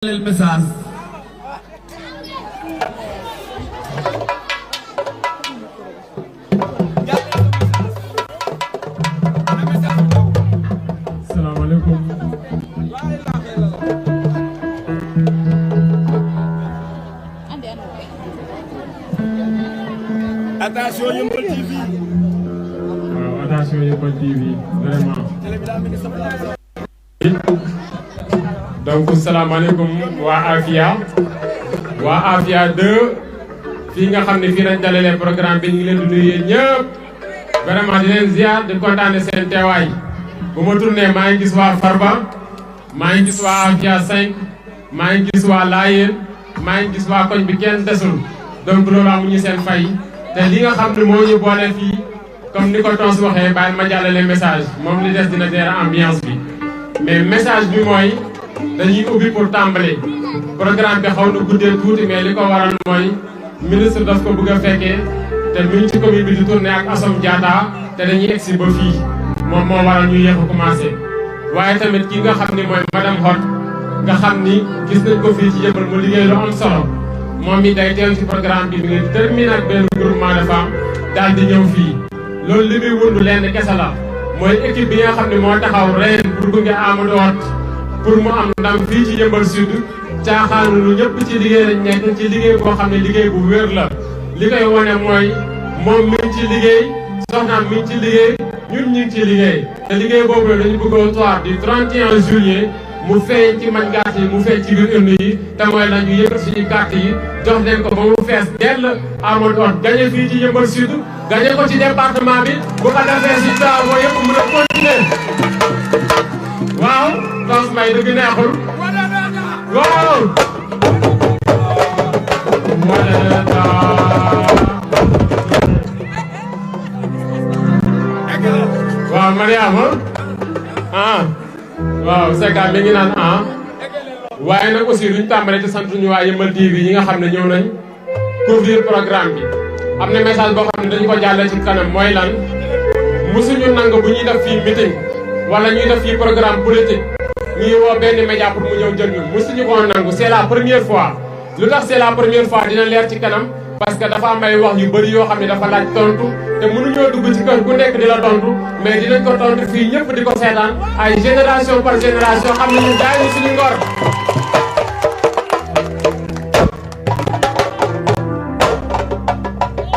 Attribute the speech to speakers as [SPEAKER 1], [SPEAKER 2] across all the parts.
[SPEAKER 1] el message.
[SPEAKER 2] Assalamualaikum.
[SPEAKER 3] Attention Yeumbeul TV.
[SPEAKER 2] Waaw attention Yeumbeul TV vraiment. Donc salaamaaleykum waa Afia 2 fii nga xam ne fii lañ dalalee programme bi ñu ngi leen di nuyu yéen ñëpp vraiment di leen ziar di kontaane seen teewaay bu ma tourné maa ngi gis waa Farba maa ngi gis waa Afia 5 maa ngi gis waa Layeen maa ngi gis waa koñ bi kenn desul donc loolu amuñu seen fay te li nga xam ne moo ñu boole fii comme ni ko Tons waxee bàyyi ma jàllale message moom li des dina teer ambiance bi mais message bi mooy dañuy ubbi pour tàmbali programme bi xaw na guddee tuuti mais li ko waral mooy ministre daf ko bëgg a fekkee te mi ngi ci commune bi di tourné ak Assome Diatta te dañuy egsi ba fii moom moo waral ñu yéex a commencé. waaye tamit ki nga xam ni mooy madame Hott nga xam ni gis nañ ko fii ci Yeumbeul mu liggéey lu am solo moom mi day teew ci programme bi mi ngi terminé ak benn groupement de femmes daal di ñëw fii. loolu li muy wundu lenn kese la mooy équipe bi nga xam ne moo taxaw ren pour gunge Amadou Hott pour mu am ndam fii ci Yeumbeul Sud caaxaanu lu ñëpp ci liggéey lañ nekk ci liggéey boo xam ne liggéey bu wér la li koy wane mooy moom mi ngi ci liggéey soxnaam mi ngi ci liggéey ñun ñu ngi ci liggéey te liggéey boobu la dañu bëgg au soir du 31 juillet mu feeñ ci mangaat yi mu feeñ ci biir urne yi te mooy la ñu yëkkat suñuy carte yi jox leen ko ba mu fees dell Amadou Hott gagné fii ci Yeumbeul Sud gagné ko ci département bi bu ko defee si travaux yëpp mën a continuer waaw Tons Mbaye dëgg neexul waaw waaw Mariama waaw Secka mi ngi naan waaye nag aussi duñ tàmbale te sant ñu waa Yeumbeul TV yi nga xam ne ñëw nañ couvrir programme bi am na message boo xam ne dañu ko jàllale ci kanam mooy lan musuñu nangu bu ñuy def fii meeting wala ñuy def fii programme politique ñuy woo benn média pour mu ñëw jël ñu musuñu ko nangu c'est la première fois lu tax c'est la première fois dina leer ci kanam parce que dafa am ay wax yu bëri yoo xam ne dafa laaj tontu te mënuñoo dugg ci kër ku nekk di la tontu mais dinañ ko tontu fii ñëpp di ko seetaan ay génération par génération xam ne ñu jaay ñu suñu ngor.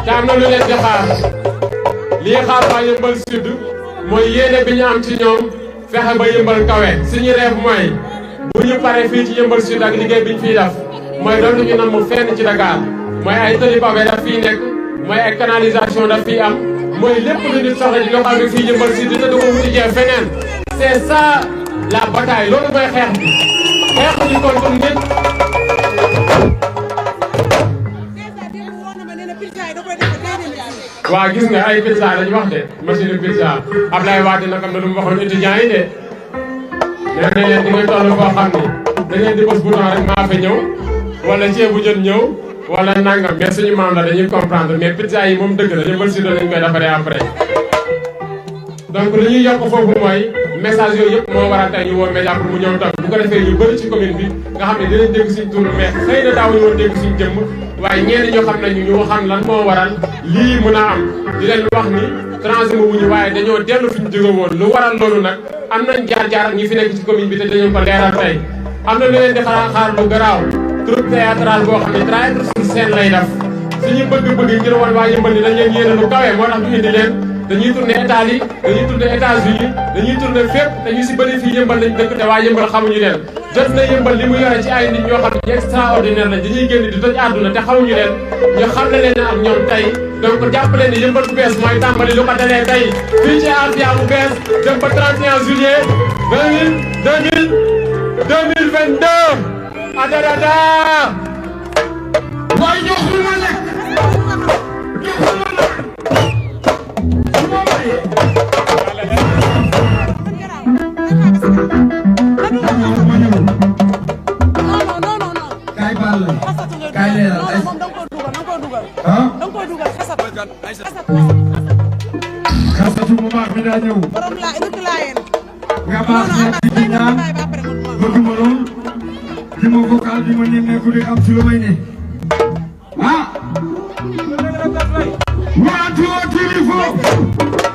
[SPEAKER 2] te am na lu leen di xaar lii xaar waa Yeumbeul Sud mooy yéene bi ñu am ci ñoom fexe ba Yeumbeul kawe suñu rêve mooy bu ñu paree fii ci Yeumbeul Sud ak liggéey bi ñu fiy def mooy dootu ñu nam mu fenn ci Dakar mooy ay tëli pavé daf fiy nekk mooy ay canalisation daf fiy am mooy lépp lu nit soxla ci local bi fii Yeumbeul Sud dina ko wuti jee feneen c'est ça la bataille loolu mooy xeex bi xeex ñu contre nit. waaw gis nga ay pizza lañu wax de machine pizza Ablaye Wade nag am na lu mu waxoon étudiants yi de nee na leen di ngeen toll foo xam ni da ngeen di bës bouton rek maa fa ñëw wala ceebu jën ñëw wala nangam mais suñu maam la dañuy comprendre mais pizza yi moom dëgg la Yeumbeul Sud lañ koy defaree après. donc li ñuy yokk foofu mooy message yooyu yëpp moo waral tey ñu woo média pour mu ñëw taw bu ko defee ñu bëri ci commune bi nga xam ne dinañ dégg suñ tur mais xëy na daawuñu woon dégg suñ jëmm waaye ñenn ñoo xam nañu ñu xam lan moo waral lii mën a am di leen wax ni transhumé wuñu waaye dañoo dellu fi ñu jóge woon lu waral loolu nag am nañ jaar-jaar ak ñi fi nekk ci commune bi te dañu ko leeral tey am na lu leen di xaar lu garaaw troupe théâtrale boo xam ne théâtre sur scène lay def suñu bëgg-bëgg ngir wan waa Yeumbeul ni dañ leen yéene lu kawe moo tax ñu indi leen dañuy tourné Italie dañuy tourné États-Unis dañuy tourné fépp te ñu si bëri fii Yeumbeul lañ dëkk te waa Yeumbeul xamuñu leen jot na Yeumbeul li mu yore ci ay nit ñoo xam ne extraordinaire lañ dañuy génn di toj àdduna te xamuñu leen ñu xam ne leen ak ñoom tey donc jàpp leen ni Yeumbeul bu bees mooy tàmbali lu ko dalee tey fii ci Afia bu bees dem ba 31 juillet 2022 adadada
[SPEAKER 3] waaye joxul ma lekk joxul ma lekk
[SPEAKER 1] Kaay baal la kaay leeral ay
[SPEAKER 2] xasatu mu baax mi daa ñëw nga baax ñaan di ñaan bëgg ma lool
[SPEAKER 1] sama vocal bi ma nemmeeku di am ci lu may ne ah 1 2 3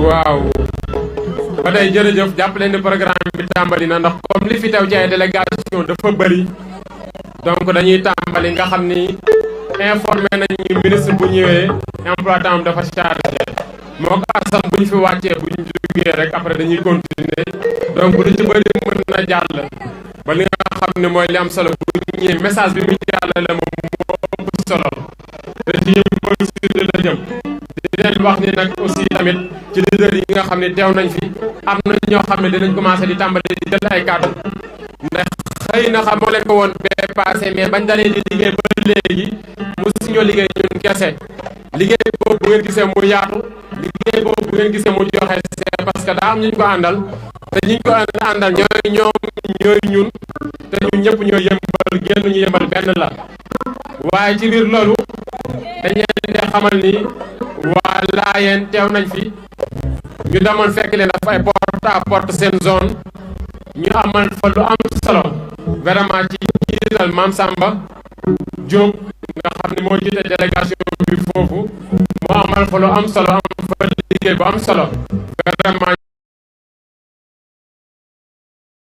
[SPEAKER 2] waaw ba tey jërëjëf jàpp leen ni programme bi tàmbali na ndax comme li fi teew ci ay délégation dafa bëri donc dañuy tàmbali nga xam ni informé nañu ministre bu ñëwee emploi temps dafa chargé moo ko asam bu ñu fi wàccee bu ñu jógee rek après dañuy continuer donc lu ci bëri mën na jàll ba li nga xam ne mooy li am solo bu ñëwee message bi mu jàllale moom moo ëpp solo te ci Yeumbeul Sud la jëm di leen wax ni nag aussi tamit ci leader yi nga xam ne teew nañ fi am na ñoo xam ne dinañ commencé di tàmbali di jël ay kàddu ndax xëy na xamoo leen ko woon bee passé mais bañ dalee di liggéey ba léegi mosu ñoo liggéey ñun kese liggéey boobu bu ngeen gisee mu yaatu liggéey boobu bu ngeen gisee mu joxe c'est parce que daa am ñu ko àndal te ñu ko àndal ñooy ñun te ñun ñëpp ñooy yëmbal génn ñu yëmbal benn la waaye ci biir loolu dañ leen di xamal ni waa Laayeen teew nañ fi ñu demoon fekk leen dafa ay porte à porte seen zone ñu amal fa lu am solo vraiment ci jiital Mame Samba Diop nga xam ne moo jiite délégation bi foofu moo amal fa lu am solo am fa liggéey bu am solo vraiment